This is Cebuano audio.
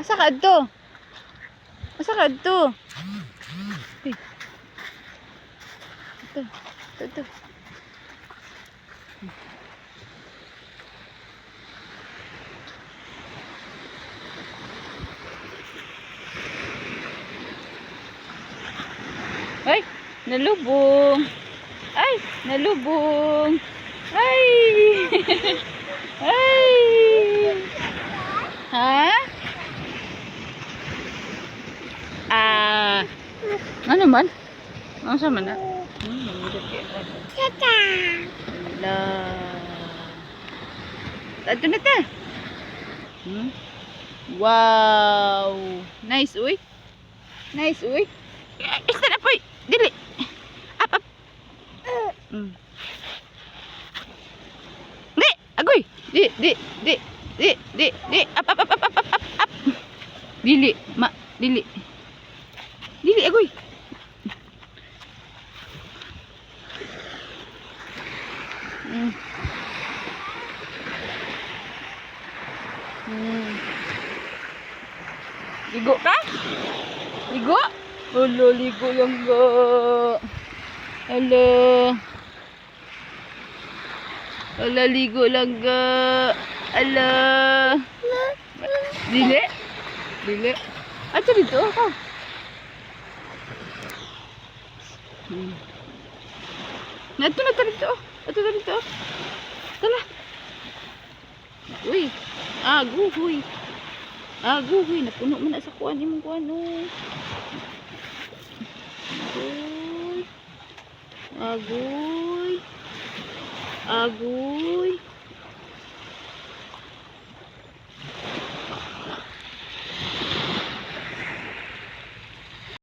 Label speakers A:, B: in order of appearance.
A: Asa ka adto? Asa ka adto? Uy. Ito. Ito, ito. Ay, nalubong. Ay, nalubong. Ay! Ay! Ha? Ah. Ano man? Ano sa man na?
B: Tata.
A: Ala. Ato na ta. Wow. Nice, uy. Nice, uy. Eh, stand up, uy. Dili. Up, up. Di, agoy. Di, di, di, di, di, di. Up, up, up, up, up, up, up, up. Dili, ma, dili. Dili, agoy. Ligo ka? Ligo? Olo, ligo lang go. Olo. Olo, ligo lang go. Alo. Dili? Dili? Ato dito ka. Ato na ta dito. Ato na dito. Tala. Uy. Ah, guhoy. Ah, guhoy. Napuno man na sa kuan imong kuan oh. Agoy. Agoy. Agoy.